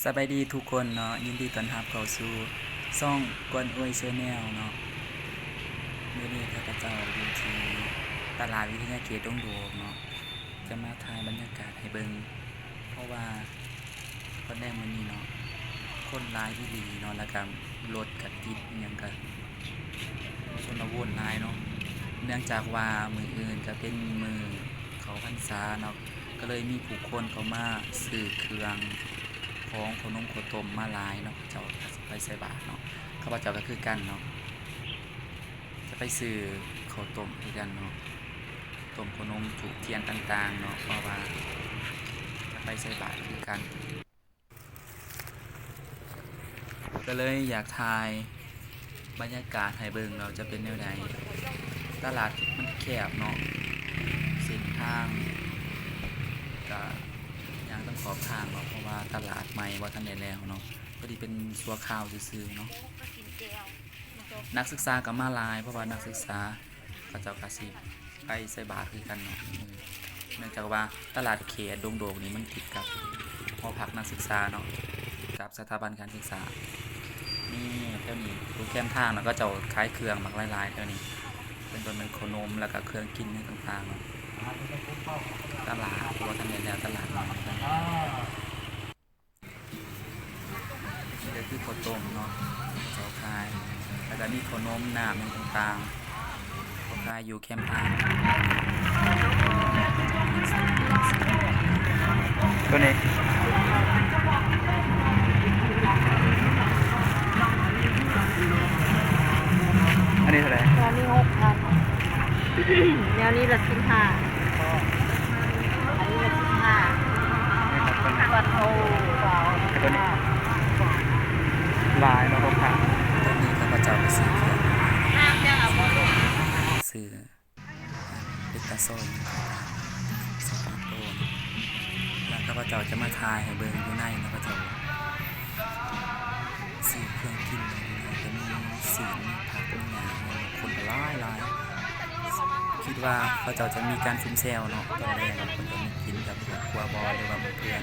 ສະບາຍດີທຸກຄົນເນາະ, ຍິນດີຕ້ອນຮັບເຂົ້າສູ່ຊ່ອງກວນອວຍ Channel ເນາະ. ມື້ນີ້ຂ້າພະເຈົ້າຢູ່ທີ່ຕະຫຼາດວິທະຍາເຂດດົງໂດກເນາະ, ຈະມາຖ່າຍບັນຍາກາດໃຫ້ເບິ່ງ ເພາະວ່າຕອນແລງມື້ນີ້ເນາະ ຄົນຫຼາຍອີ່ຫຼີເນາະ, ແລ້ວກະລົດກະຕິດ ອີ່ຫຍັງກະ ຊົນລະວົນຫຼາຍເນາະ, ເນື່ອງຈາກວ່າມື້ອື່ນກະເປັນມື້ເຂົ້າພັນສາເນາະ, ກະເລີຍມີຜູ້ຄົນເຂົ້າມາຊື້ເຄື່ອງຂອງ ເຂົ້າໜົມເຂົ້າຕົ້ມມາຫຼາຍເນາະ, ເຂົາເຈົ້າກະຊິໄປໃສ່ບາດເນາະ. ຂ້າພະເຈົ້າກະຄືກັນເນາະ, ຈະໄປຊື້ເຂົ້າຕົ້ມຄືກັນເນາະ, ຕົ້ມ ເຂົ້າໜົມ ທູບທຽນຕ່າງໆເນາະ, ເພາະວ່າຈະໄປໃສ່ບາດຄືກັນ. ກະເລີຍຢາກຖ່າຍບັນຍາກາດໃຫ້ເບິ່ງວ່າຈະເປັນແນວໃດ. ຕະຫຼາດມັນແຄບເນາະ, ເສັ້ນທາງກະຍ່າງຕາມຂອບທາງເນາະ, ເພາະວ່າຕະຫຼາດໃໝ່ບໍ່ທັນໄດ້ແລ້ວເນາະ, ພໍດີເປັນຊົ່ວຄາວຊື່ໆເນາະ. ນັກສຶກສາກະມາຫຼາຍ ເພາະວ່ານັກສຶກສາ ເຂົາເຈົ້າກະຊິໄປໃສ່ບາດຄືກັນເນາະ, ເນື່ອງຈາກວ່າຕະຫຼາດເຂດດົງໂດກນີ້ມັນຕິດກັບຫໍພັກນັກສຶກສາເນາະ, ກັບສະຖາບັນການສຶກສາ. ນີ້ແຖວນີ້ຢູ່ແຄມທາງເນາະ, ເຂົາເຈົ້າຂາຍເຄື່ອງບັກຫຼາຍໆແຖວນີ້, ເປັນຕົ້ນແມ່ນເຂົ້າໜົມ ແລ້ວກະເຄື່ອງກິນຫຍັງຕ່າງໆເນາະ. ຕະຫຼາດບໍ່ທັນໄດ້ແລ້ວ, ຕະຫຼາດນ້ອຍ. ນີ້ກະຄືເຂົ້າຕົ້ມເນາະ ເຂົາຂາຍ, ແລ້ວກະມີເຂົ້າໜົມ ນ້ຳຫຍັງຕ່າງໆ ເຂົາຂາຍຢູ່ແຄມທາງ. ໂຕນີ້ ອັນນີ້ເທົ່າໃດ? ແນວນີ້ຫົກພັນ ແນວນີ້ລະສິບຫ້າ. ອັນນີ້ລະສິບຫ້າ. ໂອ້ ໂຕນີ້ຫຼາຍເນາະ ພໍ່ຄ້າ. ຕອນນີ້ຂ້າພະເຈົ້າກະຊື້ເຄື່ອງ ຊື້ເປັນຕາຊອຍ ສອງໂຕ ແລ້ວຂ້າພະເຈົ້າຈະມາຖ່າຍໃຫ້ເບິ່ງຢູ່ໃນ ຂ້າພະເຈົ້າ ຊື້ເຄື່ອງກິນເນາະ, ກະມີຊີ້ນ ມີຜັກ ມີຫຍັງ, ຄົນກະຫຼາຍໆ. ຄິດວ່າເຂົາເຈົ້າຈະມີການຊຸມແຊວເນາະ ຕອນແລງ ເພິ່ນກະມີກິນກັບຄອບຄົວບໍ ຫຼືວ່າໝູ່ເພື່ອນ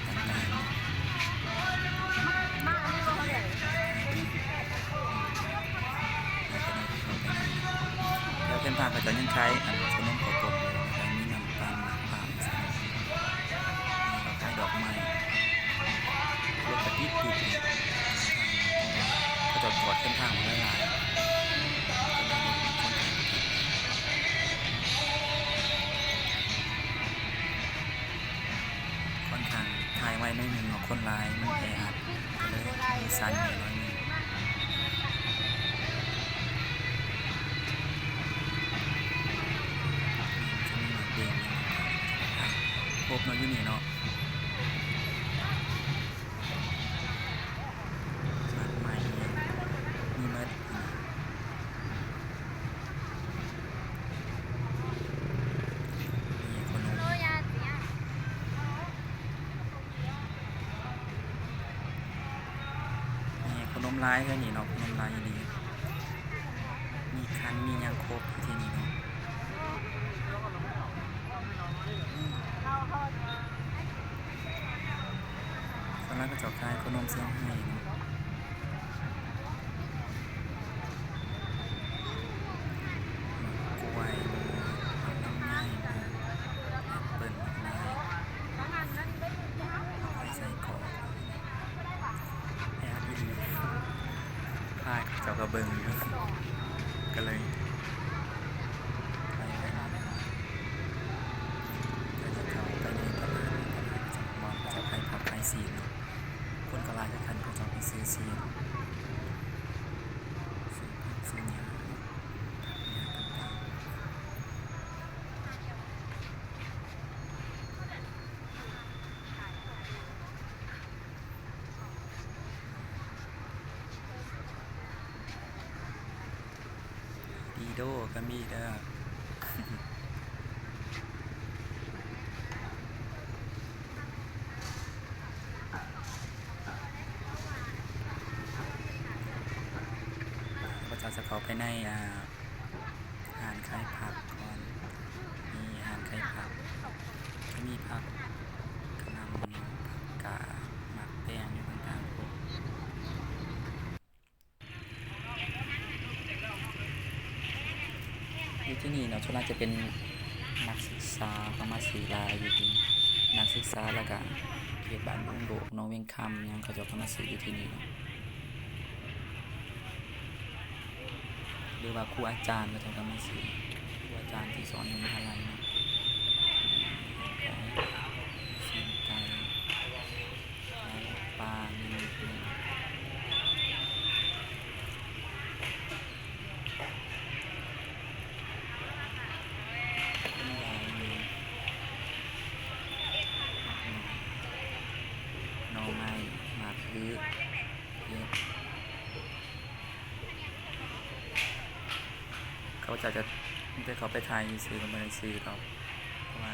ຕ່າງໆ. ແຖວແຄມທາງເຂົາເຈົ້າຍັງຂາຍອັນ ເຂົ້າໜົມເຂົ້າຕົ້ມຢູ່, ແລ້ວກະມີນ້ຳປັ່ນ ນ້ຳປາ ຂາຍດອກໄມ້. ລົດກະຕິດໆ ເຂົາເຈົ້າຈອດແຄມທາງຫຼາຍໆ. ຂ້ອນຂ້າງຖ່າຍໄວໜ້ອຍໜຶ່ງເນາະ, ຄົນຫຼາຍ ມັນແອອັດ ກະເລີຍມືສັ່ນແດ່ໜ້ອຍໜຶ່ງ. ຈະມີໝາກເບັງ ຄົບເນາະ ຢູ່ນີ້ເນາະ. ໝາກໄມ້ມີໝົດ. ນີ້ເຂົ້າໜົມ ນີ້ເຂົ້າໜົມຫຼາຍເທື່ອນີ້ເນາະ, ເຂົ້າໜົມຫຼາຍອີ່ຫຼີ. ມີຂັນ ມີຫຍັງຄົບຢູ່ທີ່ນີ້ເນາະ. ສ່ວນຫຼາຍເຂົາເຈົ້າຂາຍເຂົ້າໜົມຊຽງໄຮ້ເນາະ. ໝາກກ້ວຍ ໝາກລຳໄຍ ແອັບເປິ້ນ ໝາກໄມ້ ໝາກໄມ້ໄສ້ກອກ ແອອັດອີ່ຫຼີ. ພາເຂົາເຈົ້າກະເບິ່ງຢູ່ ກະເລີຍໄປໄປມາມາ. ກະຈະເຂົ້າໄປໃນຕະຫຼາດ ຕະຫຼາດ ບ່ອນເຂົາເຈົ້າຂາຍຜັກຂາຍຊີ້ນເນາະ. ຄົນກະຫຼາຍຄືກັນ ເຂົາເຈົ້າໄປຊື້ຊີ້ນ ຊື້ຜັກ ຊື້ຫຍ້າ ຫຍ້າຕ່າງໆ. ດີໂດກະມີເດີ. ຂ້າພະເຈົ້າຈະເຂົ້າໄປໃນ ອ່າ ຮ້ານຂາຍຜັກກ່ອນ. ມີຮ້ານຂາຍຜັກ ມີຜັກກະນຳ ຜັກກາດ ໝາກແຕງ ນີ້ເນາະ ສ່ວນຫຼາຍຈະເປັນນັກສຶກສາເຂົ້າມາຊື້ຫຼາຍຢູ່ທີ່ນີ້ ນັກສຶກສາ ແລ້ວກະເຂດບ້ານດົງໂດກ ໜອງວຽງຄຳຫຍັງ ເຂົາເຈົ້າເຂົ້າມາຊື້ຢູ່ທີ່ນີ້ເນາະ ຫຼືວ່າຄູອາຈານເຂົາເຈົ້າກໍມາຊື້ ຄູອາຈານທີ່ສອນຢູ່ມະຫາໄລເນາະ ຊີ້ນໄກ່ ປາ ມີໝົດເລີຍ. ໜໍ່ໄມ້ ໝາກຫື ເຫັດ ເຂົາເຈົ້າຈະມີແຕ່ເຂົ້າໄປຖ່າຍຊື່ໆ ກໍບໍ່ໄດ້ຊື້ດອກ ເພາະວ່າ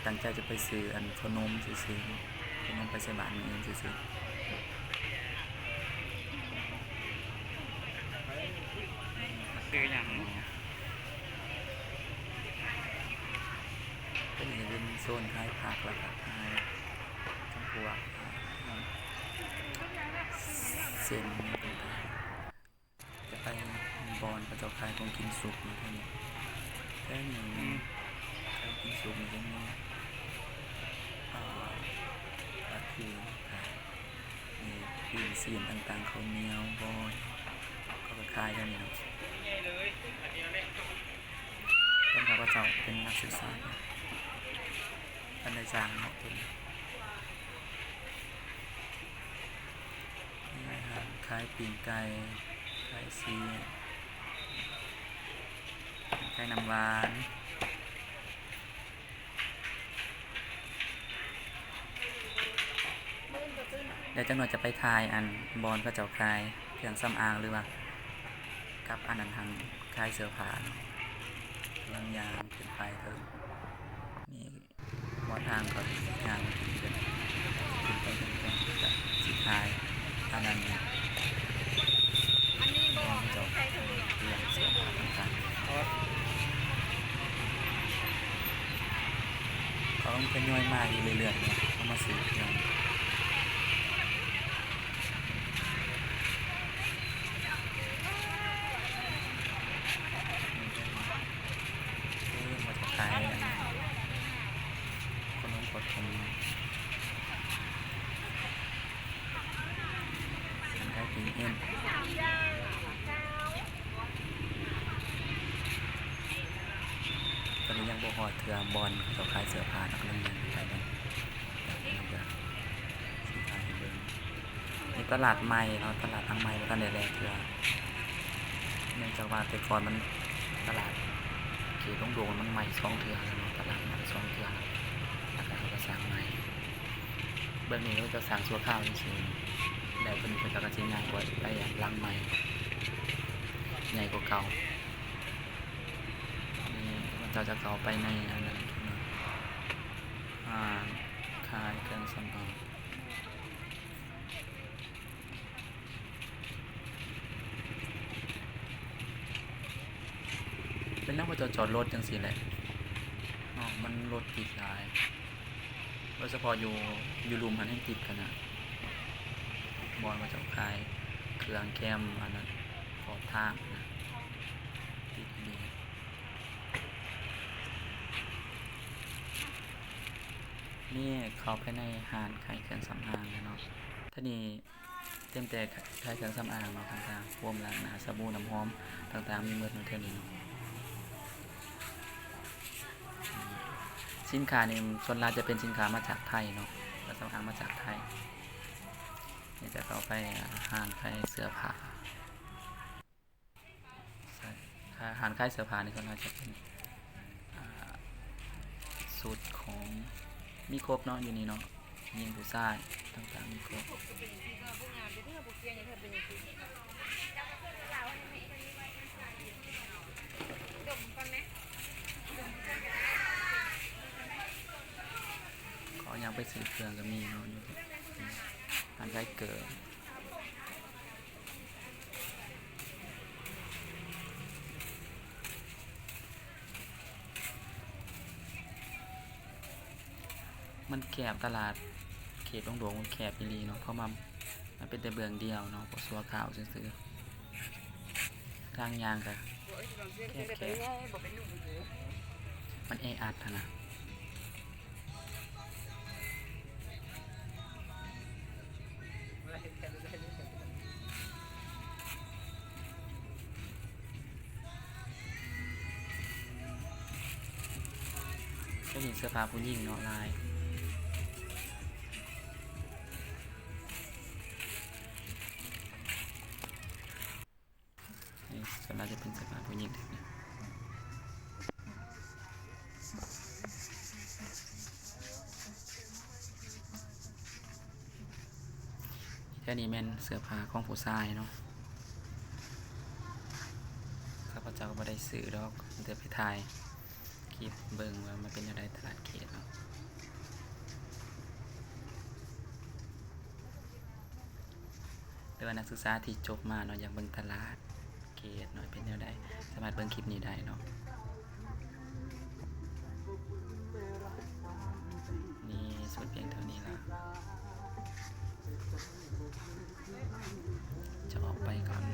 ຕັ້ງໃຈຈະໄປຊື້ອັນເຂົ້າໜົມຊື່ໆ ເຂົ້າໜົມໄປໃສ່ບາດມື້ອື່ນຊື່ໆ. ຊື້ຫຍັງ? ໂຕນີ້ຈະເປັນໂຊນຂາຍຜັກ ແລ້ວກໍຂາຍຈຳພວກ ເສັ້ນຕ່າງໆ ຈະໄປບ່ອນເຂົາເຈົ້າຂາຍຂອງກິນສຸກເນາະ ແຖວນີ້ ແຖວນີ້ ອືມ ຂາຍຂອງກິນສຸກນີ້ຈະມີ ອ່າ ປາທູຂາຍ ມີປີ້ງຊີ້ນຕ່າງໆ ເຂົ້າໜຽວ ບໍ່ ເຂົາກໍຂາຍແຖວນີ້ເນາະ. ເພິ່ນວ່າເຂົາເຈົ້າເປັນນັກສຶກສາ ເພິ່ນໄດ້ຈ້າງເນາະ ເພິ່ນ ມີຮ້ານຂາຍປີ້ງໄກ່ ຂາຍຊີ້ນ ຂາຍນ້ຳຫວານ. ດຽວຈັກໜ່ອຍຈະໄປຖ່າຍອັນບ່ອນເຂົາເຈົ້າຂາຍເຄື່ອງສຳອາງ ຫຼືວ່າກັບອັນນັ້ນຫັ້ນ ຂາຍເສື້ອຜ້າ ກຳລັງຍ່າງຂຶ້ນໄປເຖິງນີ້ ເບາະທາງກໍຍ່າງຂຶ້ນໄປ ຂຶ້ນໄປເທິງໆ ກໍຊິຖ່າຍອັນນັ້ນ ອັນນີ້ບໍ່ ອັນນີ້ໃສ່ເຖິງ ເຄື່ອງເສື້ອຜ້າຕ່າງໆ ເຂົາທະຍອຍມາຢູ່ເລື້ອຍໆເນາະ ເຂົາມາຊື້ເຄື່ອງ ເອີ ວ່າຈະຂາຍອັນ ຂະໜົມ ຂະໜົມ ອັນຂາຍປີ້ງເອັນ ຕອນນີ້ຍັງບໍ່ຮອດເທື່ອບ່ອນເຂົາຂາຍເສື້ອຜ້າເນາະ ກຳລັງຍ່າງໄປເບິ່ງ ຊິຖ່າຍໃຫ້ເບິ່ງ ນີ້ຕະຫຼາດໃໝ່ເນາະ ຕະຫຼາດຫຼັງໃໝ່ບໍ່ທັນໄດ້ແລ່ເທື່ອ ເນື່ອງຈາກວ່າແຕ່ກ່ອນມັນ ຕະຫຼາດເຂດດົງໂດກມັນໃໝ່ສອງເທື່ອແລ້ວເນາະ ຕະຫຼາດໃໝ່ສອງເທື່ອ ແລ້ວກໍເຂົາກໍສ້າງໃໝ່ ເບື້ອງນີ້ເຂົາເຈົ້າສ້າງຊົ່ວຄາວຊື່ໆ ແລ້ວເພິ່ນ ເພິ່ນກໍຊິຍ້າຍໄປ ໄປຫຼັງໃໝ່ ໃຫຍ່ກວ່າເກົ່າ ນີ້ເຂົາເຈົ້າຈະເຂົ້າໄປໃນອັນນັ້ນ ຮ້ານຂາຍເຄື່ອງສຳອາງ. ເປັນຫຍັງເຂົາເຈົ້າຈອດລົດຈັ່ງຊີ້ແຫຼະເນາະ ມັນລົດຕິດຫຼາຍ ໂດຍສະເພາະຢູ່ ຢູ່ລຸ່ມຫັ້ນແຮ່ງຕິດຂະໜາດ ບ່ອນເຂົາເຈົ້າຂາຍເຄື່ອງແຄມອັນນັ້ນ ຂອບທາງນະ ຕິດດີ. ນີ້ເຂົ້າໄປໃນຮ້ານຂາຍເຄື່ອງສຳອາງແລ້ວເນາະ ເທື່ອນີ້ເຕັມແຕ່ຂາຍເຄື່ອງສຳອາງເນາະ ຕ່າງໆ ໂຟມລ້າງໜ້າ ສະບູ ນ້ຳຫອມຕ່າງໆ ມີໝົດເນາະເທື່ອນີ້ເນາະ ສິນຄ້ານີ້ສ່ວນຫຼາຍຈະເປັນສິນຄ້າມາຈາກໄທເນາະ ເຄື່ອງສຳອາງມາຈາກໄທ ນີ້ຈະເຂົ້າໄປຮ້ານຂາຍເສື້ອຜ້າ. ຮ້ານຂາຍເສື້ອຜ້ານີ້ສ່ວນຫຼາຍຈະເປັນ ອ່າ ຊຸດຂອງ ມີຄົບເນາະ ຢູ່ນີ້ເນາະ ຍິງຜູ້ຊາຍຕ່າງໆ ມີຄົບ ຂໍຫຍັງໄປຊື້ເຄື່ອງກໍມີເນາະ ຢູ່ ຮ້ານຂາຍເກີບ. ມັນແຄບ ຕະຫຼາດເຂດດົງໂດກມັນແຄບອີ່ຫຼີເນາະ ເພາະວ່າມັນເປັນແຕ່ເບື້ອງດຽວເນາະ ເພາະຊົ່ວຄາວຊື່ໆ. ທາງຍ່າງກະແຄບໆ ມັນແອອັດຫັ້ນນະ. ໂຕນີ້ເສື້ອຜ້າຜູ້ຍິງເນາະ ຫຼາຍ. ນີ້ສ່ວນຫຼາຍຈະເປັນເສື້ອຜ້າຜູ້ຍິງແທ້ນີ້. ແຖວນີ້ແມ່ນເສື້ອຜ້າຂອງຜູ້ຊາຍເນາະ. ຂ້າພະເຈົ້າກໍບໍ່ໄດ້ຊື້ດອກ ມີແຕ່ໄປຖ່າຍຄລິບເບິ່ງວ່າມັນເປັນແນວໃດຕະຫຼາດເຂດເນາະ. ຫຼືວ່ານັກສຶກສາທີ່ຈົບມາເນາະ ຢາກເບິ່ງຕະຫຼາດເຂດເນາະ ເປັນແນວໃດ ສາມາດເບິ່ງຄລິບນີ້ໄດ້ເນາະ. ນີ້ສຸດພຽງເທົ່ານີ້ລະ ຈະອອກໄປກ່ອນ. ນີ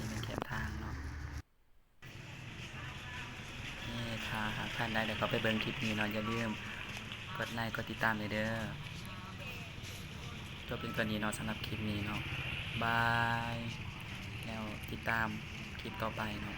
້ແມ່ນແຄມທາງເນາະ. ນີ້ ຖ້າຫາກທ່ານໃດໄດ້ເຂົ້າໄປເບິ່ງຄລິບນີ້ເນາະ ຢ່າລືມກົດໄລກົດຕິດຕາມແດ່ເດີ. ຈົບພຽງເທົ່ານີ້ເນາະ ສຳລັບຄລິບນີ້ເນາະ. ບາຍ. ແລ້ວຕິດຕາມຄລິບຕໍ່ໄປເນາະ.